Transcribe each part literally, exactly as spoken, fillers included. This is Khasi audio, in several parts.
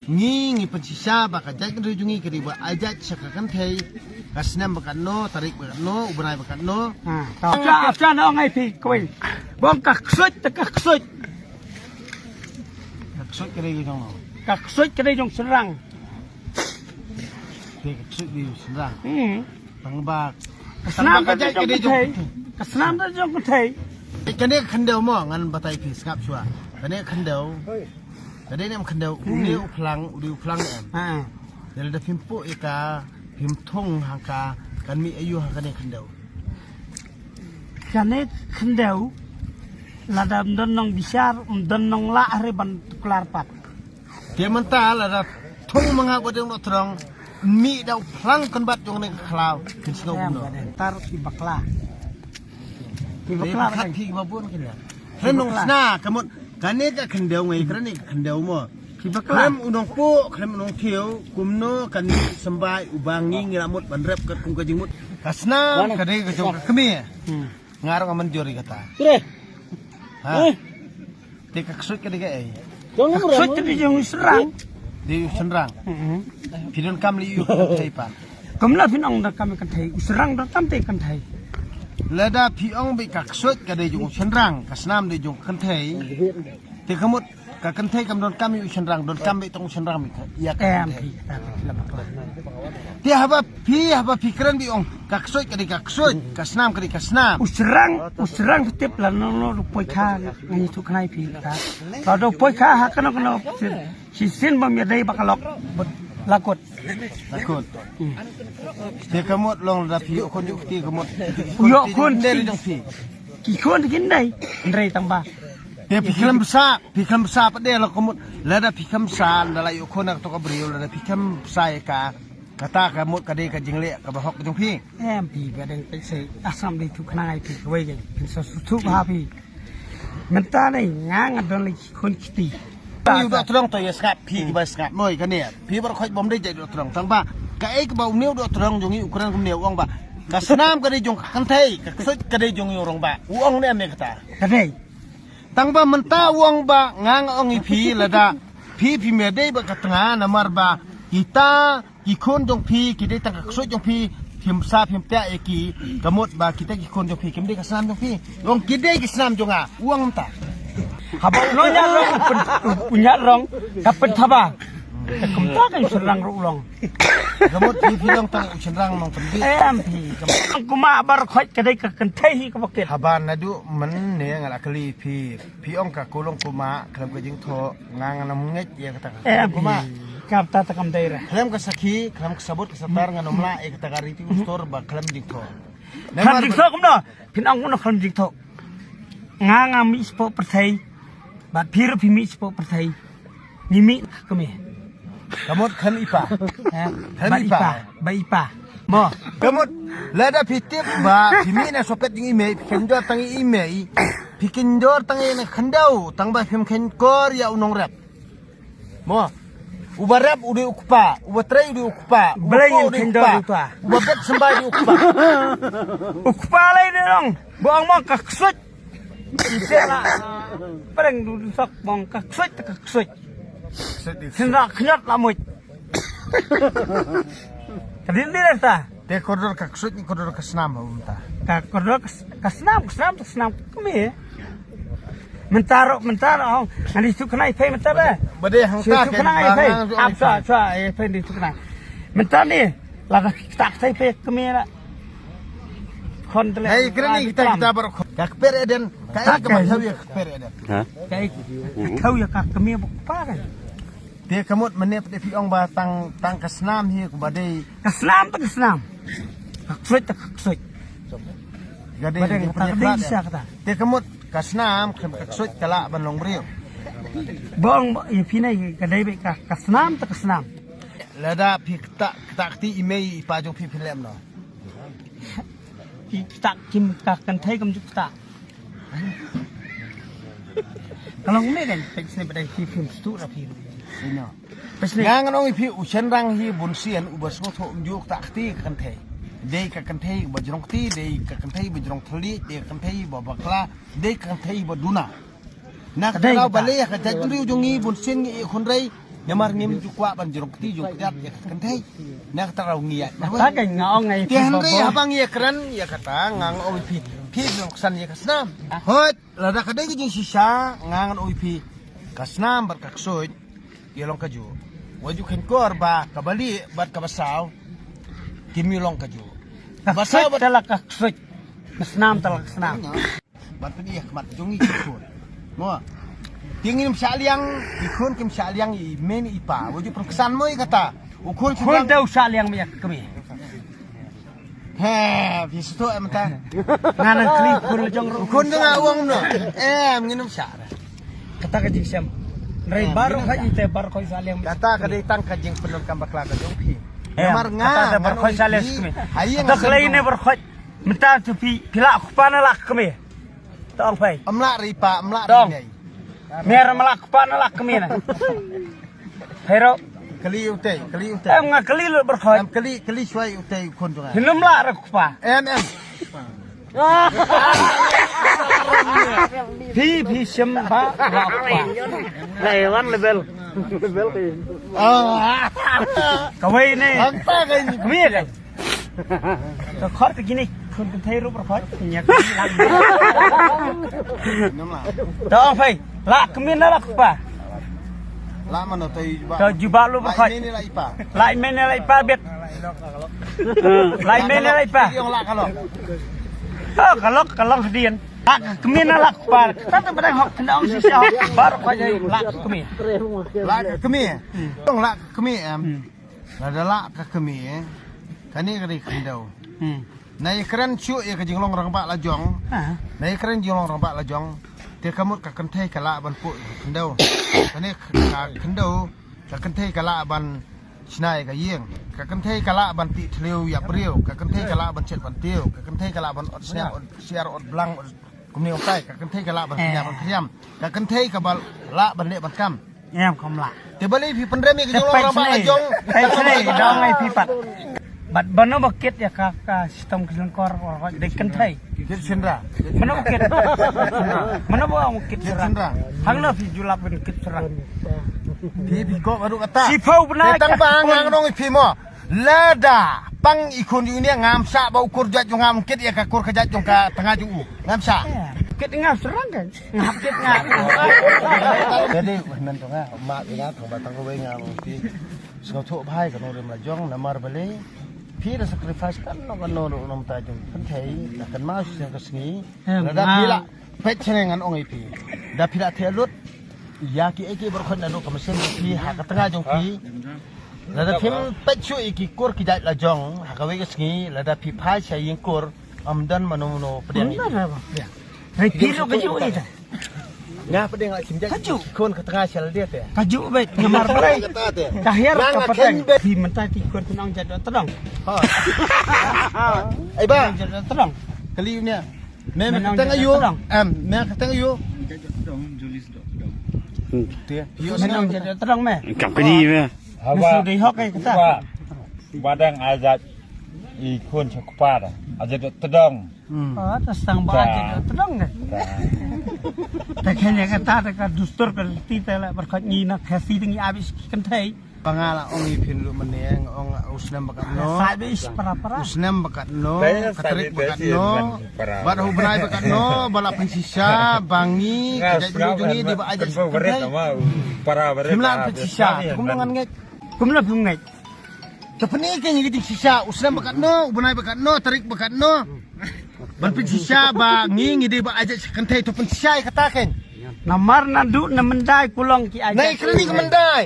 Ngi ngi pynshisha ba ka jaitbynriew jong ngi ka dei ba ai jait sha ka kynthei. Ka snem ba katno, tarik ba katno, u bnai ba katno. Ha, to. Acha, acha, na ong ai phi kawei. Bong ka ksuid te ka ksuid. Ka ksuid ka dei ka jong no. Ka ksuid ka dei jong shynrang. Te ka ksuid dei jong shynrang. Hmm. Tang ba ka snam ka jait ka dei jong kynthei. Ka snam ka jong kynthei. Kane ka khyndew mo ngan batai phi sngap shuwa. Kane ka khyndew. Ka dei ne em khyndew, une u phlang, u dei u phlang ne em. Ha. Lada phim puh ïa ka, phim thung hangka, kan mih aïu ha kane khyndew. Kane khyndew, lada ym don nongbishar, ym don nonglah re ban tuklar pat. Te mynta lada thung ma nga ba dei u nongtrong, mih da u phlang kynbat jong kane ka khlaw, kin sngew kumno. Tar ki bakla. Ki bakla. Phi ba bun kine. Khlem nong sna, ka mut, kane ka khyndew ngai, kane ka khyndew mo. Ki bakla. Khlem u nongpuh, khlem u nongthiew, kumno kan symbai u ba ngi ngi la mut ban rep katkum ka jingmut. Ka snam ka dei ka jong ka kmie. Hmm. Nga ruh nga mynjur ïa kata. Ha. Te ka ksuid ka dei kaei? Ka ksuid ka dei jong u shynrang. Dei u shynrang. Hmm. Phi donkam lei u kynthei pat. Kumno phin ong donkam kynthei, u shynrang donkam te kynthei. Lada phi ong ba ka ksuid ka dei jong u shynrang, ka snam dei jong kynthei. Te ka mut ka kynthei kam donkam ïa u shynrang, donkam ba tang u shynrang ba ïa ka kynthei. Te haba phi, haba phi kren ba ong ka ksuid ka dei ka ksuid, ka snam ka dei ka snam. U shynrang, u shynrang tip la no no u poi kha, ngi tu khnai phi ka. Ka do poi kha ha kano kano. Shisien ba ym dei ba ka lok. Lakut. Lakut. Te ka mut long lada phi ïoh khun ïoh kti ka mut. U ïoh khun dei jong phi. Ki khun kin dei. Hynrei tang ba. Te phi khlem bsa, phi khlem bsa pat de la ka mut. Lada phi khlem bsa lada la ïoh khun ka to ka briew lada phi khlem bsa ïa ka. Kata ka mut ka dei ka jingleh kaba hok jong phi. Em phi ba dang phi sei asam dei tu khnang ai phi kawei jeng. Phin sa su tu ba phi. Mynta ne nga nga don lei khun kti. Ngi u doh tdong to ïa sngap phi kiba sngap noi kane. Phi baroh khoit bym dei jait doh tdong tang ba kaei kaba une u doh tdong jong ngi u kren kumne u ong ba ka snam ka dei jong ka kynthei, ka ksuid ka dei jong ngi u rong ba u ong ne em ne kata. Ka dei. Tang ba mynta u ong ba nga nga ong ïa phi lada phi phi me dei ba ka tnga namar ba kita ki khun jong phi ki dei tang ka ksuid jong phi, phim sa phim pia ïa ki, ka mut ba kita ki khun jong phi kim dei ka snam jong phi. Long ki dei ki snam jong nga, u ong mynta. Haba u nong ñiah rong, u pyn-, u ñiah rong, ka pynthaba. Kumta ka u shynrang ruh u long. Ka mut phi phi long tang u shynrang nongpynbit. Em phi, ka mut. Kumba baroh khoit ka dei ka kynthei hi kaba kit. Haba naduh mynne nga la kylli phi. Phi ong ka kulong kumba khlem ka jingthoh nga ngam ngeit ïa kata ka kulong kumba. Ka ta ta kam dei ra. Khlem ka sakhi, khlem ka sabut ka satar ngam lah ïa kata ka riti u stor ba khlem jingthoh. Khlem jingthoh kumno? Phin ong kumno khlem jingthoh. Nga nga mih shapoh pyrthei. Bad phi ruh phi mih shapoh pyrthei. Ngi mih ka kmie. Ka mut khlem i pa. Khlem i pa. Ba i pa. Mo. Ka mut lada phi tip ba phi mih na sopet jong i mei, phi kynjor tang i mei. Phi kynjor tang i na khyndew, tang ba phim khenkor ïa u nongrep. Mo. Uba rep u dei u kpa, uba trei u dei u kpa, uba kynjor u dei u kpa. Uba bet symbai u dei u kpa. U kpa lei dei long. Ba ong mo ka ksuid. Ite la. Pyrshang du du sok bong ka ksuid ka ksuid. Sin ra khñiot la muid. Ka din din ta. Te kordor ka ksuid ni kordor ka snam ha mynta. Ka kordor ka s-, ka snam, ka snam, ka snam kmie. Mynta ro, mynta ro. Ani tu khnai phai mynta ba. Ba dei hangta tu khnai phai. Ap sa sa e phai ni tu khnai. Mynta ni. Lada kita ktai pe kmie la. Khon tle. Hei kren ni kita kita bar khon. Ka kper eden. Ka ai ka ba thaw ïa ka kper eden. Ha? Ka ai thaw ïa ka kmie ba pa kan. Te ka mut mane pde phi ong ba tang tang ka snam hi ka ba dei. Ka snam ta ka snam. Ka ksuid ta ka ksuid. Ka dei ka dei sa kata. Te ka mut ka snam ka ksuid ka lah ban long briew. Bong ïa phi nai ka dei be ka ka snam ta ka snam. Lada phi kta kta kti i mei i pa jong phi phi lem no. Phi kta kim ka kynthei kam ju kta. Ka long ne kan pek sne badai phi phim stu ra phi. Ino. Pek sne. Nga ngan ong i phi u shynrang hi bun sien u ba sngewthuh um ju kta kti ka kynthei. Dei ka kynthei ba jrong kti, dei ka kynthei ba jrong thylli, dei ka kynthei ba bakla, dei ka kynthei ba duna. Na ka daw ba leh ka jaitbynriew jong ngi bun sien ngi i khun rei. Namar ngim ju kwah ban jrong kti jrong kjat ïa ka kynthei. Na kata ruh ngi ïa. Kata ka nga ong ngai. Te hynrei haba ngi ïa kren ïa kata nga ong phi phi jrong ksan ïa ka snam. Hoi. Lada ka dei ka jingshisha nga ngan ong ïa phi ka snam bad ka ksuid ki long kajuh. Wat ju khein kor ba ka balieh bad ka basaw kim ïa long kajuh. Ka basaw bad ka la ka ksuid. Ka snam ta la ka snam. Bad pynïaid khmat jong i khun. Mo. Te ngim shah liang i khun kim shah liang i mei i pa. Wat ju pyrkhat mo ïa kata. U khun khun te u shah liang mei ka mei. He, phi sngewthuh em ta. Nga nang kylli khun jong ruh. Khun jong nga u ong no. Em, ngin ym shah. Kata ka jingshem. Hynrei baroh ka ite baroh ka sa lem. Kata ka dei tang ka jingpyndonkam bakla ka jong phi. Namar nga kata baroh ka sa lem. Hayi nga kylli ne baroh ka. Mynta tu phi phi lah kpa ne lah kmie. Tong phai. Am lah ri pa, am lah ri. Mer am lah kpa ne lah kmie na. Hero. Kali utai, kali utai. Em nga kali lu berkhot. Em kali kali suai utai khun tu. Hinum la rak pa. Em em. Pi pi sem ba rak pa. Lai wan level. Level ke. Oh. Kawai ni. Angta kai ni. Kami kan. Ka khot ka kini khun kynthei ruh ruh khot. Nyak. Tong phai. Lah kmin lah pa. Lah mano tai ba. Ka jubah lu ruh khot. Lah mene lah ipa. Lah mene lah ipa bet. Lah mene lah ipa. Ong lah kalok. Oh kalok kalok hadien. Lah kmin lah pa. Tata badang hok kena ong sisa hok. Baru khot jadi lah kmin. Lah kmin. Tong lah kmin em. Lada lah ka kmie kane ka dei khyndew. Na ïa kren shuh ïa ka jinglong rangbah la jong. Na ïa kren jinglong rangbah la jong. Te ka mut ka kynthei ka lah ban puh ïa ka khyndew. Kane ka khyndew ka kynthei ka lah ban shna ïa ka ïing. Ka kynthei ka lah ban tih thliew ïa briew. Ka kynthei ka lah ban shet ban tiew. Ka kynthei ka lah ban ot sniang ot siar ot blang ot kumne ong kai. Ka kynthei ka lah ban khriam ban khriam. Ka kynthei ka ba lah ban leh ban kam. Em kam lah. Te balei phi pynrem ïa ka jong rangbah la jong. Te phi dong ai phi pat. Bad bano ba kit ïa ka ka sistem ka jong kor kor dei kynthei. Kit sindra. Mano ba kit. Mano ba ong kit sindra. Hang na phi julap ban kit sindra. Phi phi ko baru kata. Si phau bna. Tang ba ngang nong phi mo. Lada pang i khun jong ine ngam sah ba u kur jait jong ngam kit ïa ka kur ka jait jong ka tnga jong u. Ngam sah. Kit ngam serang kan. Ngap kit ngap. Jadi men jong nga ma ina tang ba tang wei ngam ti. Sngewthuh bhai ka nong rim la jong namar balei. Phi da sacrifice kan no kan no no ta jong kan thei da kan ma sing ka sngi. Lada phi la pet chene ngan ong i phi. Da phi la the lut. Ïa ki eki bar khon na no ka mesin phi ha ka tnga jong phi. Lada phim peit shuh ïa ki kur ki jait la jong ha kawei ka sngi lada phi phai sha ïing kur ym don mano mano pdiang. Ym don ba. Hei phi lo ka ju ita. Nga pdiang la kim jait. Ka ju. Khun ka tnga sha la dia te. Ka ju beit namar balei. Ka hiar ka pateng. Phi mynta ki kur ki nong jait dot tdong. Ha. Ai ba. Jait dot tdong. Kali nia. Me me kateng ayu. Em me kateng ayu. Te. Mynta jait dot tdong me. Kam kani me. Haba dei hok ai kata. Ba dang ajat i khun sa kpa da. Ajat dot tdong. Oh, ta sang ba ajat dot tdong ne. Ta kene kata ta ka dustur ka ti ta la berkat ngi na khasi ding i abis ki kynthei. Ba nga la ong i phin lu mane nga ong u snem ba katno. Sa be is para para. U snem ba katno, ka tarik ba katno. Bad u bnai ba katno, ba la pynshisha ba ngi ka jait jong ngi dei ba aja. Para para. Him la pynshisha. Kum ngan ngeit. Kum la pung ngeit. Te pyni ke ngi dei shisha u snem ba katno, u bnai ba katno, tarik ba katno. Ban pynshisha ba ngi ngi dei ba aja kynthei to pynshisha kata ken. Namar naduh na Myndai kulong ki aja. Nai kren ni Myndai.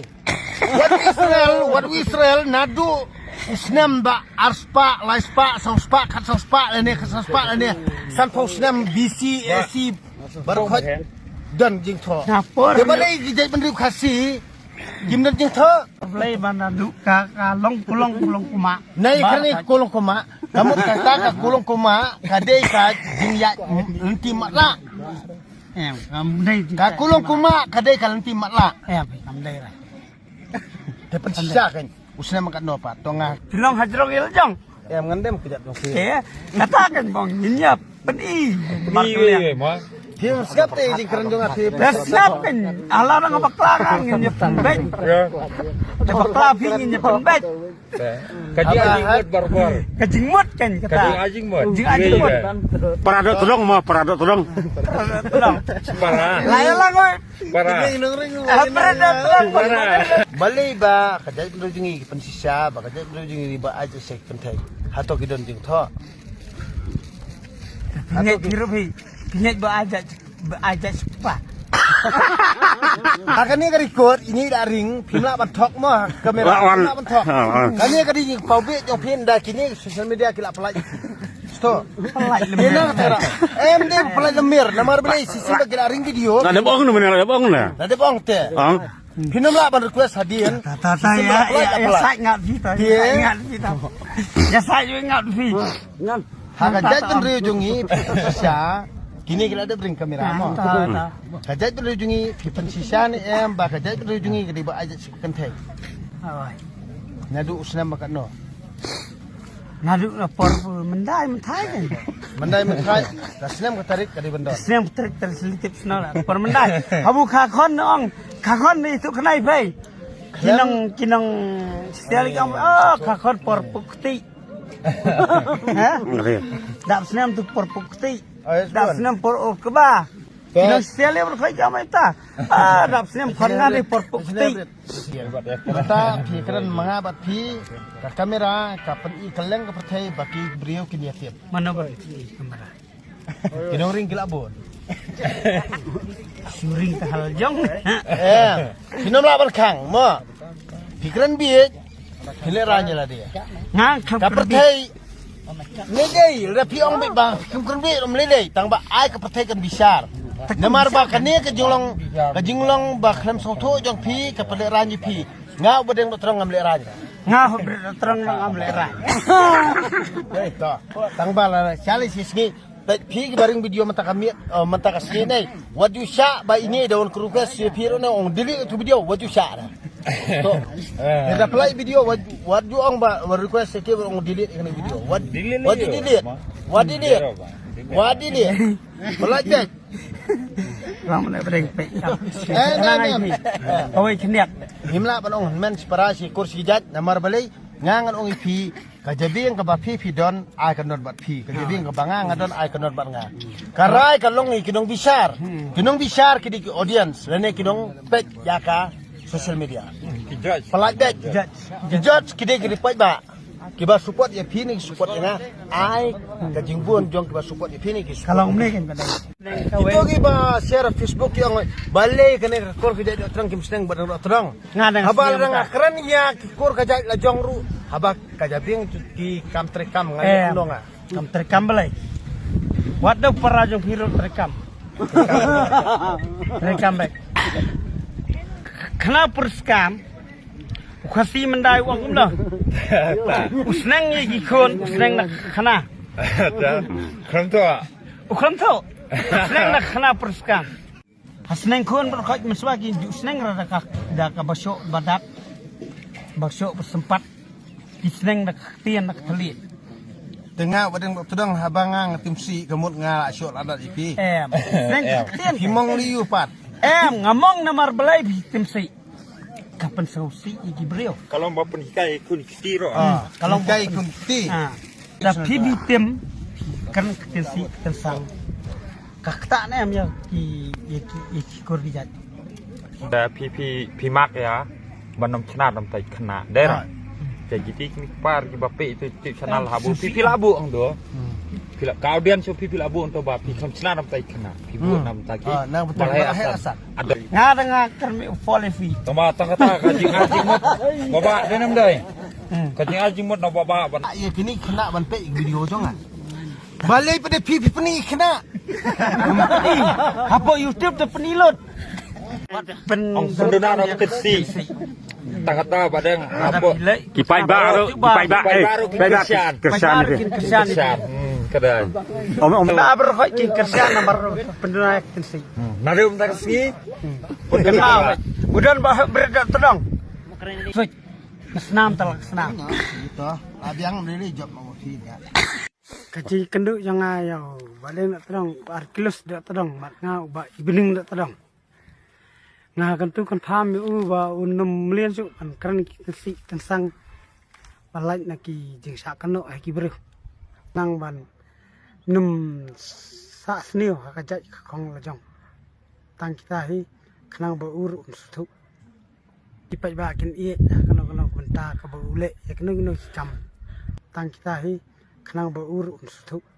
Wat Israel, wat Israel naduh u snem ba arspah, laispah, sawspah, khatspah lane, khatspah lane. Sanphew snem B C, A C, barkhot don jingthoh. Te balei ki jait bynriew Khasi kim don jingthoh. Balei ba naduh ka ka long kulong kulong kuma. Nai kane kulong kuma. Ka mut kata ka kulong kuma ka dei ka jingïaid lynti matlah. Em, kam dei ka kulong kuma ka dei ka lynti matlah. Em, kam dei lah. Te pynshisha kan. U snem ka no pat to nga. Tilong hajrong il jong. Em ngan dem kejap jong si. Eh, kata kan bong nginyap. Peni. Ni ma. Jingslap te jingkren jong nga te. Dah slap kan. Ala dang bakla kan ngin nyep tang bek. Dah bakla phi ngin nyep tang bek. Ka jingmut barbar. Ka jingmut kan kata. Ka jingmut. Jingmut. Para dok tolong ma, para dok tolong. Para. Lai lang oi. Para. Para dok tolong. Para. Balei ba ka jaitbynriew jong ngi ki pynshisha, ba ka jaitbynriew jong ngi ba ai jingshai kynthei. Hato ki don jingthoh. Pingai ki ruh phi. Pingai ba ai jait ba ai jait spa. Ha kane ka record ini da ring phim lah ban thok mo kamera. Wan. Phim lah ban thok. Ha, ha. Kane ka dei paw bit jong phi da kine social media ki la pynlait. Sto. Pynlait lemir. Em dei pynlait lemir namar balei shisha ba ki la ring video. Lah dep ong na, lah dep ong na. Lah dep ong te. Ong. Phin ym lah ban request hadien. Ta ta ta. Phin ym ya lah ya pynlait, ya pynlait. Sait ngat phi ta. Ya sait ngat phi ta. Ya sait ngat phi. Ha ka jaitbynriew jong ngi phi shisha. Kine ki la dep ring kamera mo. Ta ta. Ka jaitbynriew jong ngi phi pynshisha ne em ba ka jaitbynriew jong ngi ka dei ba ai jait shi kynthei. Oi. Naduh u snem ba katno. Naduh na por pu myndai mynthai kan. Myndai mynthai. Ka snem ka tarik ka dei ban don. Snem ka tarik tarik snem tip snem la. Por myndai. Habu ka khon na ong. Ka khon ni tu khnai phi. Ki nong ki nong stel ki ong, oh, ka khon por pukti. Ha? Dap snem tu por pukti. Dap snem por ur kba. Ki nong stel ki ong ita. Ah, dap snem khon nga dei por pukti. Mynta phi kren ma nga bad phi ka kamera ka pyni kylleng ka pyrthei ba ki briew kin ïa tip. Mano ba ki kamera? Ki nongring ki la bun. Shu ring ka hal jong. Eh, phin ym lah ban khang mo. Phi kren bieit. Phi lehrain ïa lade. Nga kham kren bieit. Ka pyrthei. Lehrain lada phi ong bieit ba phi kren bieit, ym lehrain tang ba ai ka pyrthei kan bishar. Namar ba kane ka jinglong, ka jinglong ba khlem sngewthuh jong phi ka pynlehrain ïa phi. Nga u Bahdeng Dohtdong ngam lehrain. Nga u Bahdeng Dohtdong ngam lehrain. To, tang ba la shali shi sngi. Peit phi kiba ring video mynta ka miet, eh, mynta ka sngi ne. Wat ju shah ba ine da wan ka request ïa phi ruh ne ong delete tu video, wat ju shah da. To. Ynda pynlait video wat, wat ju ong ba, wat request ïa ki ba ong delete ïa kane video. Wat, wat ju delete. Wat delete. Wat delete. Pynlait dei. Lang mana bring peit. Eh, na, na. Kawei khyndiat. Ngim lah ban ong hynmen shi para shi kur shi jait namar balei. Nga ngan ong ïa phi, ka jabieng kaba phi phi don, ai ka don bad phi. Ka jabieng kaba nga nga don, ai ka don bad nga. Ka rai ka long ïa ki nongbishar. Ki nongbishar ki dei ki audience lane ki nongpeit ïa ka social media. Ki judge. Pynlait beit. Ki judge. Ki judge ki dei ki dei peit ba. Kiba support ïa phi ne ki support ïa nga. Ai ka jingbun jong kiba support ïa phi ne ki support. Ka long ne kan ka dei. Ito kiba share Facebook ki ong balei kane ka kur ka jait Dohtdong kim sneng bad Dohtdong. Nga dang haba la dang kren ïa ki kur ka jait la jong ruh haba ka jabieng ki kam treikam nga ïa nong nga. Kam treikam balei. Wat da para jong phi ruh treikam. Treikam bek. Kena perskam. U Khasi Myndai u ong kumno. U sneng ïa ki khun, u sneng na khana. Kren to. U khlem thoh. Sneng na khana pyrskang. Ha sneng khun bad khot mynshwa ki ju sneng ra da ka da ka ba shoh ba dak. Ba shoh ba sympat. Ki sneng da ka ktien da ka thylliej. Te nga ba dang ba tdong haba nga nga tim si ka mut nga la shoh la dat ipi. Em. Sneng ka ktien. Ki mong li yu pat. Em, nga mong namar balei phi tim si. Ka pynsngewsih ïa ki briew. Ka long ba pynhikai ïa khun kti ruh. Ah, ka long ba pynhikai ïa khun kti. Ah. Da phi bi tim kan ka ktien si kan sang. Ka kta ne em ïa ki ïa ki ïa ki kur ki jait. Da phi phi phi mak ïa ban ym chna dam tai khna. Dei ra. Te kiti ki par ki ba pe tu tu channel ha bu phi phi la bu ang do. Phi la ka audience phi phi la bu ang to ba phi kham chna dam tai khna. Phi bu nam ta ki. Ah, nang betul. Balai asal. Nga da nga kyrmih u Paul ïa phi. Tang ba tang kata ka jingai jingmut. Baba dei nam dei. Ka jingai jingmut na baba ban. Ïa phi ni kena ban peit video jong nga. Balei phi phi phi ni kena. Hapoh YouTube te phi lut. Ong pynduh na ka tip si. Tang kata ba dang hapoh. Ki paidbah ruh, ki paidbah, eh, paidbah ki Khristan. Khristan. Hmm, kadang. Om om. Ba ber khoi ki Khristan namar pynduh na ka tip si. Nari um tak sngi. Udan ba bret da tdong. Fik. Snam tal snam. Ito. Abiang lili job mau fi. Ka jingkynduh jong nga ïa u Bah Lieng Dohtdong, u Arkilus Dohtdong, bad nga u Bah Ibning Dohtdong. Nga kyntu kynpham ïa u ba un ym mlien shuh ban kren ki kynsih kynsang ba lait na ki jingshah kynnoh ha ki briew. Nang ban ym sah sniew ha ka jait ka khong la jong. Tang kita hi khnang ba u ruh un sngewthuh. Ki paidbah kin ïeh ha kano kano ka bynta kaba u leh ïa kino kino ki kam. Tang kita hi khnang ba u ruh un sngewthuh.